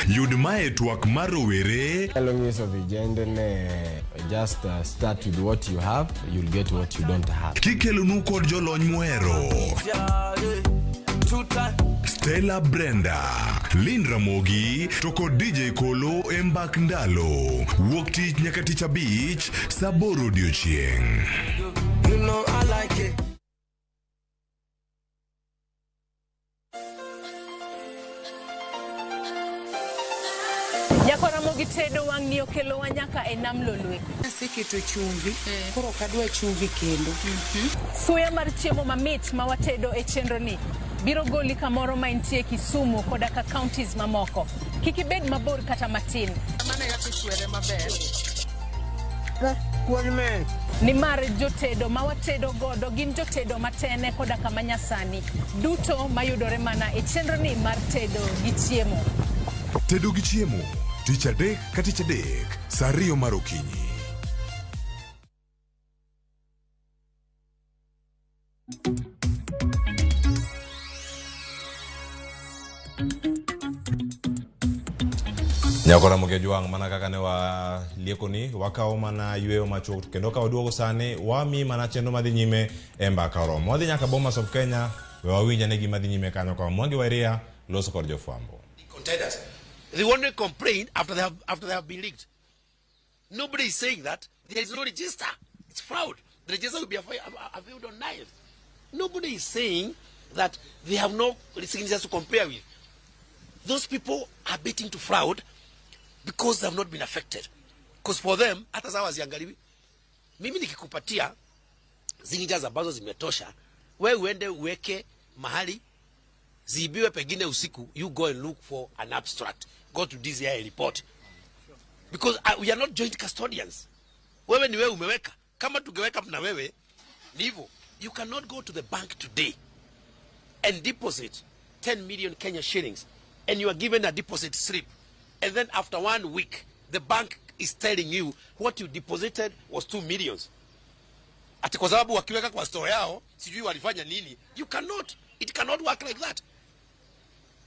Yud mae twak mar rowere. Anyalo nyiso vijende ne just start with what you have, you'll get what you don't have. Kikelonu kod jolony muhero. Stella Brenda, Lynn Ramogi to kod DJ Kolo e mbak ndalo. Wuok tich nyaka tich abich, saa aboro odiochieng'. You know I like it. Nyako Ramogi tedo wang'ni okelowa nyaka e nam Lolwe. Aseketo chumbi, koro ok adwa chumbi kendo. Suya mar chiemo mamit ma watedo e chenro ni biro goli kamoro ma intie Kisumu koda ka counties mamoko. Kik ibed mabor kata matin. Mano e kaka ichwere maber. Nimar jotedo ma watedo godo gin jotedo matene koda kama nyasani. Duto mayudore mana e chenro ni mar tedo gi chiemo. Tedo gi chiemo, tich adek ka tich adek, saa ariyo mar okinyi. Nyako Ramogi Ojwang' mana kaka ne waliekoni wakawo mana yweyo machuok kendo ka waduogo sani wami mana chenro madhi nyime e mbaka oromo. Wadhi nyaka Bomas of Kenya we wawinj ane gima dhi nyime kanyo ka Mwangi Wairia loso kod jofwambo. Contenders. They only complain after they have been leaked. Nobody is saying that there is no register. It's fraud. The register will be availed on 9th. Nobody is saying that they have no signatures to compare with. Those people are betting to fraud because they have not been affected. Because for them, hata sawa ziangaliwi. Mimi nikikupatia signatures ambazo zimetosha, we uende uweke mahali ziibiwe pengine usiku, you go and look for an abstract. Go to DCI report. Because we are not joint custodians. Wewe ni wewe umeweka. Kama tungeweka na wewe, ni hivyo. You cannot go to the bank today and deposit 10 million Kenya shillings and you are given a deposit slip. And then after 1 week, the bank is telling you what you deposited was 2 millions. Ati kwa sababu wakiweka kwa store yao, sijui walifanya nini. You cannot. It cannot work like that.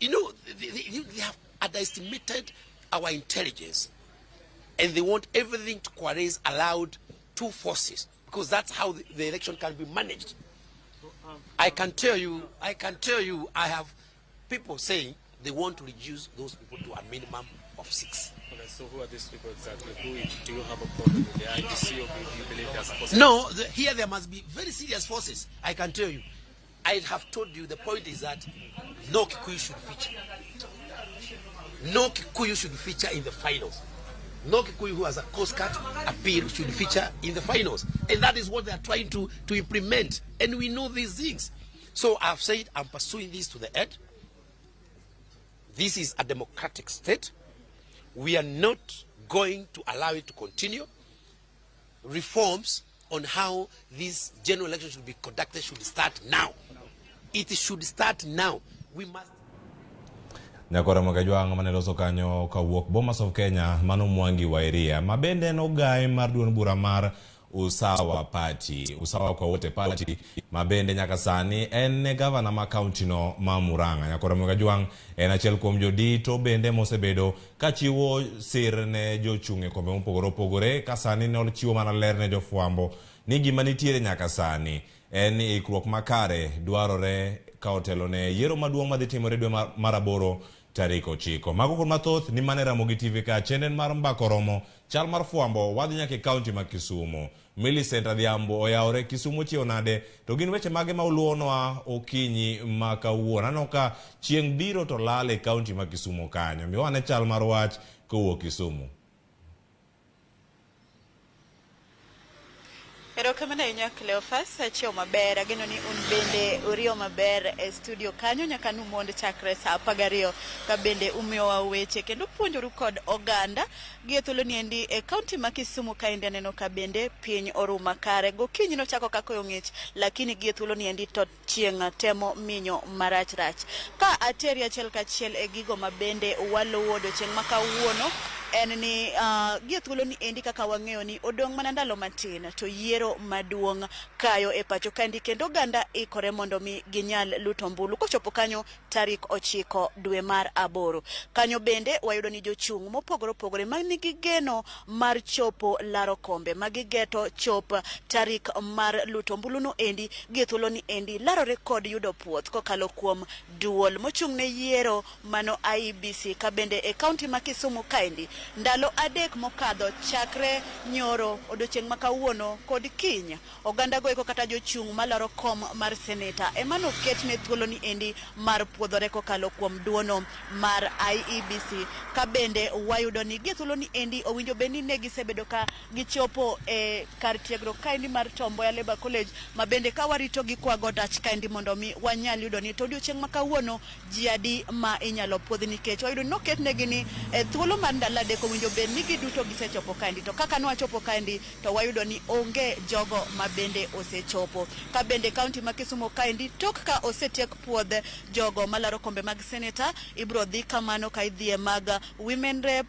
They have underestimated our intelligence. And they want everything to coalesce allowed two forces, because that's how the election can be managed. I can tell you, I have people saying they want to reduce those people to a minimum of 6. Okay, so who are these people exactly? Who do you have a problem with the IEBC, or do you believe there's possibility? No, here there must be very serious forces. I can tell you. I have told you the point is that no Kikuyu should feature. No Kikuyu should feature in the finals. No Kikuyu who has a coast cut appeal should feature in the finals. And that is what they are trying to implement. And we know these things. So I've said I'm pursuing this to the end. This is a democratic state. We are not going to allow it to continue. Reforms on how this general election should be conducted should start now. It should start now. We must... Nyako Ramogi Ojwang' mane loso kanyo kawuok Bomas of Kenya, mano Mwangi Wairia, ma bende en ogaye mar duond bura mar Usawa Party, Usawa kwa Wote Party, ma bende nyaka sani en ne gavana ma kaunti no ma Murang'a. Nyako Ramogi Ojwang' en achiel kuom jodito bende mosebedo kachiwo sir ne jochung' e kombe mopogore opogore, ka sani ne ochiwo mana ler ne jofwambo ni gima nitiere nyaka sani en ni ikruok makare dwarore ka otelo ne yiero maduong' madhi timore dwe mar aboro tarik 9. Mago kod mathoth ni mane Ramogi TV ka chenro mar mbaka oromo chal mar fwambo wadhi nyaka e kaunti ma Kisumu. Millicent Adhiambo oyawore Kisumu chiew nade to gin weche mage ma uluonwa okinyi ma kawuono. Aneno ka chieng' biro to lal e kaunti ma Kisumu kanyo. Miwa ane chal mar wach kowuok Kisumu. Erokamano ahinya Cleophas, achiew maber, ageno ni un bende uriyo maber e studio kanyo nyaka numond chakre saa 12 ka bende umiyowa weche kendo puonjoru kod oganda. Gi e thuolo ni endi e kaunti ma Kisumu kaendi aneno ka bende piny orumo kare. Gokinyi nochako ka koyo ng'ich, lakini gi e thuolo ni endi to chieng' temo minyo marach rach. Ka ateri achiel kachiel e gigo ma bende waluwo odiochieng' ma kawuono, En ni gie thuolo ni endi kaka wang'eyo ni odong' mana ndalo matin to yiero maduong' kayo e pacho kaendi, kendo oganda ikore mondo mi ginyal luto ombulu kochopo kanyo tarik 9 dwe mar 8. Kanyo bende wayudo ni jochung' mopogore opogore manigi geno mar chopo laro kombe magigeto chop tarik mar luto ombulu no endi gie thuolo ni endi larore kod yudo puoth kokalo kuom duol mochung' ne yiero mano IEBC. Ka bende e kaunti ma Kisumu kaendi ndalo 3 mokadho chakre nyoro odiochieng' ma kawuono kod kiny, oganda go eko kata jochung' malaro kom mar seneta ema noketne thuolo ni endi mar puodhore kokalo kuom duono mar IEBC. Ka bende wayudo ni gie thuolo ni endi owinjo bed ni ne gisebedo ka gichopo e kar tiegruok kaendi mar Tom Mboya Labour College, ma bende ka warito gi kwa godach kaendi mondo mi wanyal yudo ni to odiochieng' ma kawuono ji adi ma inyalo puodhi, nikech wayudo ni noketnegi ni e thuolo mar ndalo 3 owinjo bed ni giduto gisechopo kaendi, to kaka nwachopo kaendi to wayudo ni onge jogo ma bende osechopo. Ka bende kaunti ma Kisumu kaendi tok ka osetiek puodh jogo malaro kombe mag seneta, ibro dhi kamano ka idhiye mag women rep,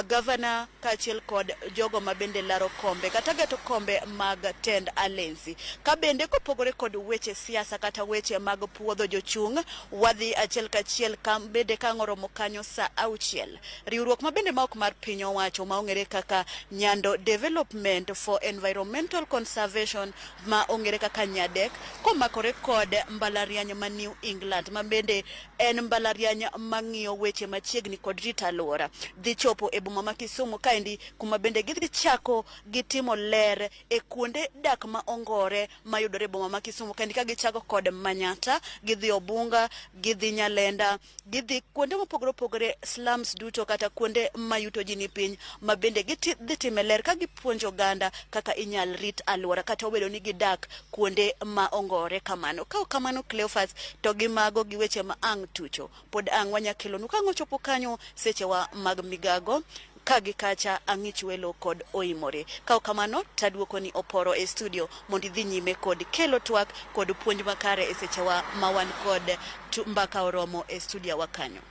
governor kaachiel kod jogo ma bende laro kombe kata geto kombe mag tend alensi. Ka bende kopogore kod weche siasa kata weche mag puodho jochung', wadhi achiel kachiel ka bende ka ang' oromo kanyo saa 6. Riwruok ma bende ma ok mar piny owacho ma ong'ere kaka Nyando Development for Environmental Conservation ma ong'ere kaka Nyadek, komakore kod mbalariany ma New England ma bende en mbalariany mang'iyo weche machiegni kod rito alwora, dhi chopo e boma ma Kisumu kaendi kuma bende gidhi chako gitimo ler e kuonde dak ma ongore mayudore e boma ma Kisumu kaendi, ka gichako kod Manyata, gidhi Obunga, gidhi Nyalenda, gidhi kuonde mopogore opogore, slums duto kata kuonde ma yuto ji ni piny, ma bende gidhi time ler ka gipuonjo oganda kaka inyal rit alwora kata obedo ni gidak kuonde ma ongore kamano. Ka ok kamano Cleophas, to gi mago gi weche ma ang' tucho pod ang' wanya kelonu ka ang' ochopo kanyo sechewa mag migago ka gi kacha ang'ich welo kod oimore. Ka ok kamano taduoko ni Oporo e studio mondo idhi nyime kod kelo twak kod puonj makare e sechewa ma wan kod mbaka oromo e studio wa kanyo.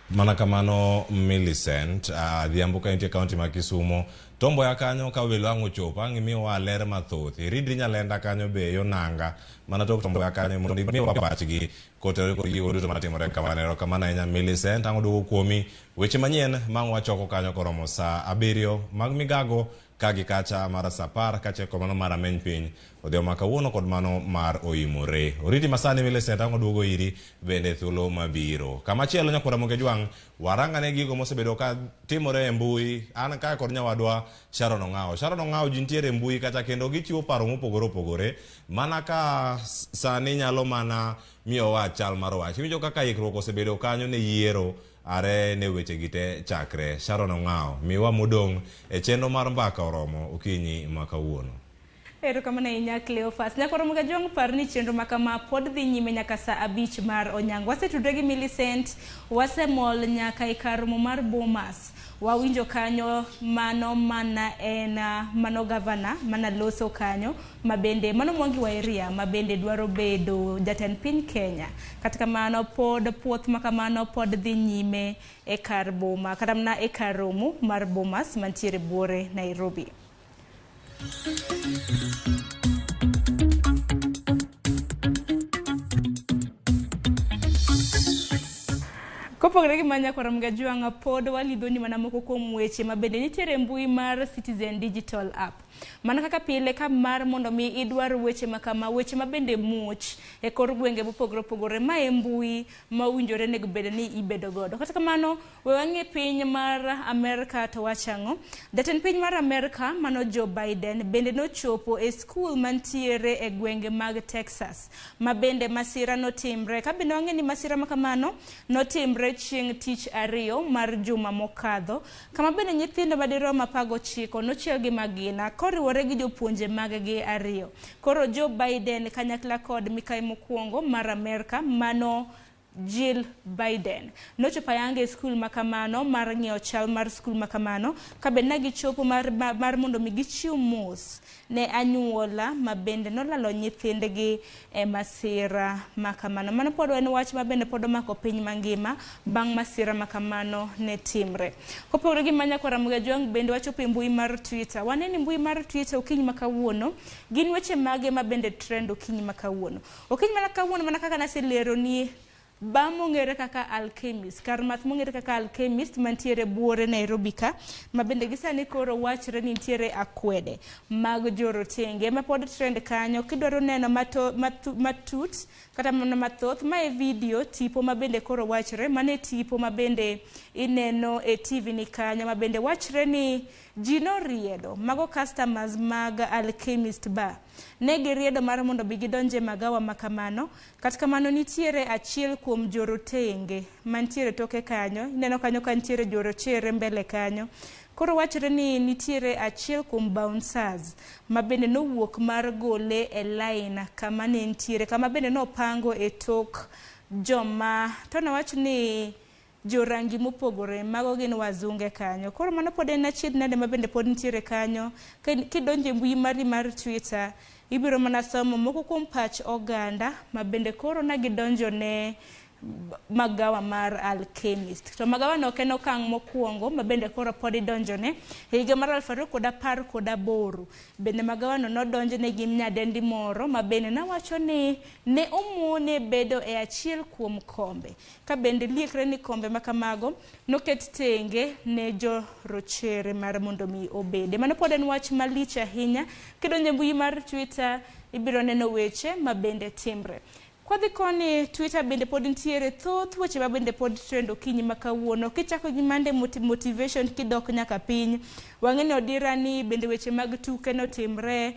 Mana kamano Millicent, adhiambo ka intie kaunti ma Kisumu, Tom Mboya kanyo ka welo ang' ochopo ang' imiyowa ler mathoth. Iridri Nyalenda kanyo be yo nanga mana tok Tom Mboya kanyo mondo imiwa pachgi kotenore kod gigo duto matimore kamano. Erokamano ahinya Millicent, ang' oduogo kuomi weche manyien ma ang' wachoko kanyo koromo saa 7 mag migago ka gi kacha mar saa 10 kaachiel kod mano mar ameny piny odhiambo ma kawuono kod mano mar oimore. Oriti masani Millicent ang' oduogo iri bende thuolo mabiro. Kamachielo nyakwara Ramogi Ajwang', warang'ane gigo mosebedo ka timore e mbui. An kae kod nyawadwa Sharon Ong'awo. Sharon Ong'awo ji nitiere e mbui kacha kendo gichiwo paro mopogore opogore mana ka sani nyalo mana miyowa chal mar wach. Iwinjo kaka ikruok osebedo kanyo ne yiero are ne weche gi te chakre. Sharon Ong'awo, miwa modong' e chenro mar mbaka oromo okinyi ma kawuono. Erokamano ahinya Cleophas. Nyakwar Ramogi Ajwang', par ni chenro ma kama pod dhi nyime nyaka saa 5 mar onyango. Wasetudre gi Millicent, wasemol nyaka e kar romo mar Bomas. Wawinjo kanyo mano mana en mano gavana mana loso kanyo ma bende mano Mwangi wa Iria ma bende dwaro bedo jatend piny Kenya. Kata kamano pod puoth ma kamano pod dhi nyime e kar boma kata mana e kar romo mar Bomas mantiere buore Nairobi. Kopogore gi manya nyakwar Ramogi Ajwang', pod walidhoni mana moko kuom weche ma bende nitiere e mbui mar Citizen Digital App. Mana kaka pile ka mar mondo mi idwar weche ma kama, weche ma bende muoch e kor gwenge mopogore opogore, ma e mbui ma owinjore nego bed ni ibedo godo. Kata kamano, we wang'i piny mar Amerka to wach ang'o? Jatend piny mar Amerka mano Joe Biden bende nochopo e skul mantiere e gwenge mag Texas, ma bende masira notimre. Ka bende wang'e ni masira ma kamano notimre chieng' tich ariyo mar juma mokadho, kama bende nyithindo madirom 19 nochiel gi magina koriwore gi jopuonje mag-gi 2. Koro Joe Biden kanyakla kod mikai mokwongo mar Amerka mano Jill Biden nochopo ayanga e skul makamano mar ng'iyo chal mar skul makamano ka bende gichopo mar mondo mi gichiw mos ne anyuola ma bende nolalo nyithindgi e masira makamano. Mano pod en wach ma bende pod omako piny mangima bang' masira makamano ne timre. Kopogore gi manya kwara Ramogi bende wachopo e mbui mar Twitter. Waneno mbui mar Twitter okinyi ma kawuono gin weche mage ma bende trend okinyi ma kawuono. Okinyi mana kawuono mana kaka naselero ni ba mong'ere kaka Alchemist, kar math mong'ere kaka Alchemist mantiere buore Nairobi ka, ma bende gisani koro wachre ni nitiere akwede mag jorotenge ma pod trend kanyo. Kidwaro neno matut kata mana mathoth, ma e video tipo ma bende koro wachre, mano e tipo ma bende ineno e TV ni kanyo, ma bende wachre ni ji noriedo mago customers mag Alchemist bar. Ne giriedo mar mondo bi gidonje magawa makamano. Kata kamano nitiere achiel kuom jorotenge mantiere toke kanyo, ineno kanyo ka nitiere jorochere mbele kanyo. Koro wachre ni nitiere achiel kuom bouncers ma bende nowuok mar gole e line kama ne nitiere, kama bende nopango e tok joma to nowach ni jorangi mopogore, mago gin wazunge kanyo. Koro mano pod en achiedh nade ma bende pod nitiere kanyo. Kidonjo e mbui mari mar Twitter, ibiro mana somo moko kuom pach oganda ma bende koro na gidonjo ne magawa mar Alchemist. To magawa no ok en okang' mokwongo ma bende koro pod idonjone. E higa mar 2018 bende magawa no nodonjone gi nyadendi moro ma bende nawacho ni ne omone bedo e achiel kuom kombe. Ka bende liekre ni kombe makamago noket tenge ne jorochere mar mondo mi obede. Mano pod en wach malich ahinya. Kidonjo e mbui mar Twitter ibiro neno weche ma bende timre. Kwadhi koni Twitter bende pod nitiere thoth weche ma bende pod trend okinyi ma kawuono. Kichako gi Monday motivation kidok nyaka piny. Wang'e ni odira ni bende weche mag tuke notimre.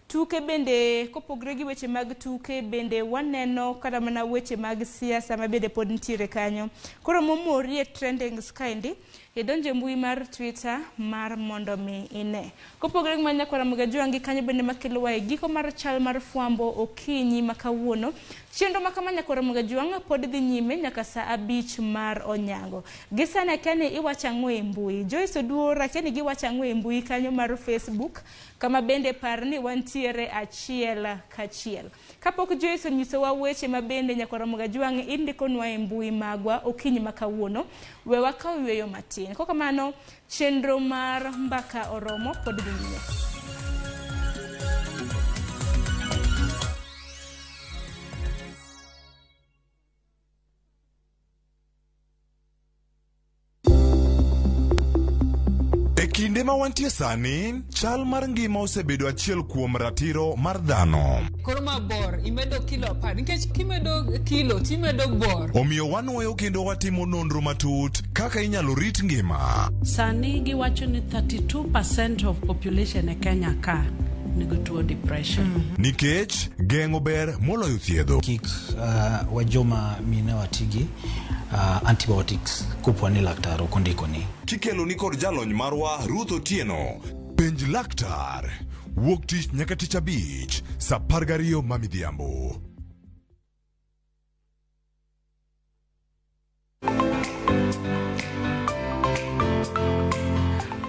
Tuke bende kopogre gi weche mag tuke bende waneno kata mana weche mag siasa ma bende pod nitiere kanyo. Koro momori e trendings kaendi, idonjo e mbui mar Twitter mar mondo mi ine. Kopogre gi manya kwara Ramogi Ajwang' gi kanyo bende makelowa e giko mar chal mar fwambo okinyi ma kawuono. Chenro ma kama nyakwara Ramogi Ajwang' pod dhi nyime nyaka saa 5 mar onyango. Gi sani akia ni iwacho ang'o e mbui. Joyce Oduor akia ni giwacho ang'o e mbui kanyo mar Facebook, kama bende par ni wantiere achiel kachiel. Kapok Joyce onyisowa weche ma bende nyakwara Ramogi Ajwang' indikonwa e mbui magwa okinyi ma kawuono, we wakaw yweyo matin. Kokamano, chenro mar mbaka oromo pod dhi nyime. E kinde ma wantie sani, chal mar ngima osebedo achiel kuom ratiro mar dhano. Koro ma bor, imedo kilo 10, nikech kimedo kilo timedo bor. Omiyo wanwoyo kendo watimo nonro matut kaka inyalo rit ngima. Sani giwacho ni 32% of population e Kenya ka nigi tuo depression. Nikech geng'o ber moloyo thiedho. Kik wajoma mine watigi antibiotics kopo ni laktar ok ondikoni. Kikelo ni kod jalony marwa Ruth Otieno. Penj laktar. Wuok tich nyaka tich abich, saa 12 ma midhiambo.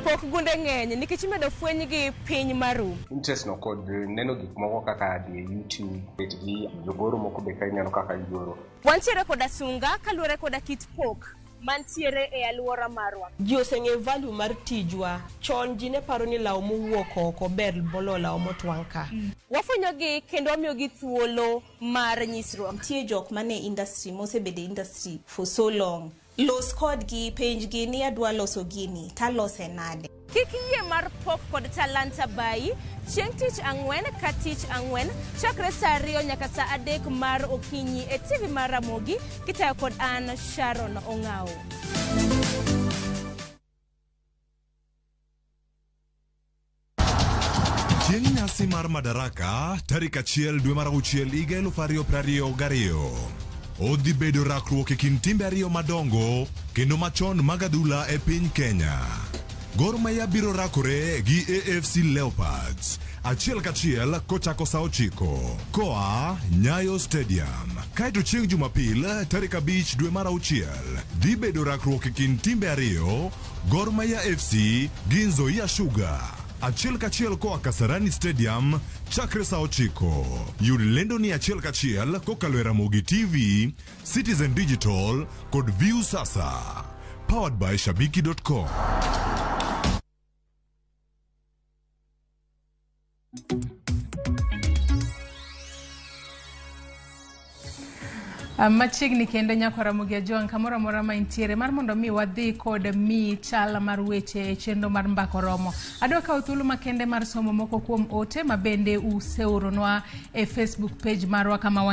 Pok gunde ng'eny nikech imedo fweny gi piny maru. Interest no kod neno gik moko kaka dhi e YouTube, bet gi jogoro moko be ka ineno kaka gigoro. Wantiere koda sunga kaluwore koda kit pok mantiere e alwora marwa. Ji oseng'eyo value mar tijwa. Chon ji ne paro ni law mowuok oko ber moloyo law motwang' ka. Wafwenyogi kendo wamiyogi thuolo mar nyisruok. Nitie jok mane industry mosebedo e industry for so long. Los kodgi, penjgi ni adwa loso gini, talose nade. Kik yie mar pok kod talanta bayi chieng' tich ang'wen ka tich ang'wen chakre saa 2 nyaka saa 3 mar okinyi e TV mar Ramogi kitayo kod an Sharon Ong'ao. Chieng' nyasi mar Madaraka tarik 1 dwe mar 6 higa 2022 odhi bedo rakruok e kind timbe ariyo madongo kendo machon mag adhula e piny Kenya. Gor Mahia biro rakore gi AFC Leopards achiel kachiel kochako saa 9 koa Nyayo Stadium. Kaeto chieng' Jumapil tarik 5 dwe mar 6 dhi bedo rakruok e kind timbe ariyo, Gor Mahia FC gi Nzoia Sugar. Achiel kachiel koa Kasarani Stadium chakre sa 9. Yud lendo ni achiel kachiel kokalo e Ramogi TV, Citizen Digital kod Viusasa. Powered by Shabiki.com. Machiegni kendo nyakwa Ramogi Ajwang' kamoro amora ma intiere mar mondo mi wadhi kod mi chal mar weche e chenro mar Mbaka Oromo. Adwa kawo thuolo makende mar somo moko kuom ote ma bende useoronwa e Facebook page marwa kama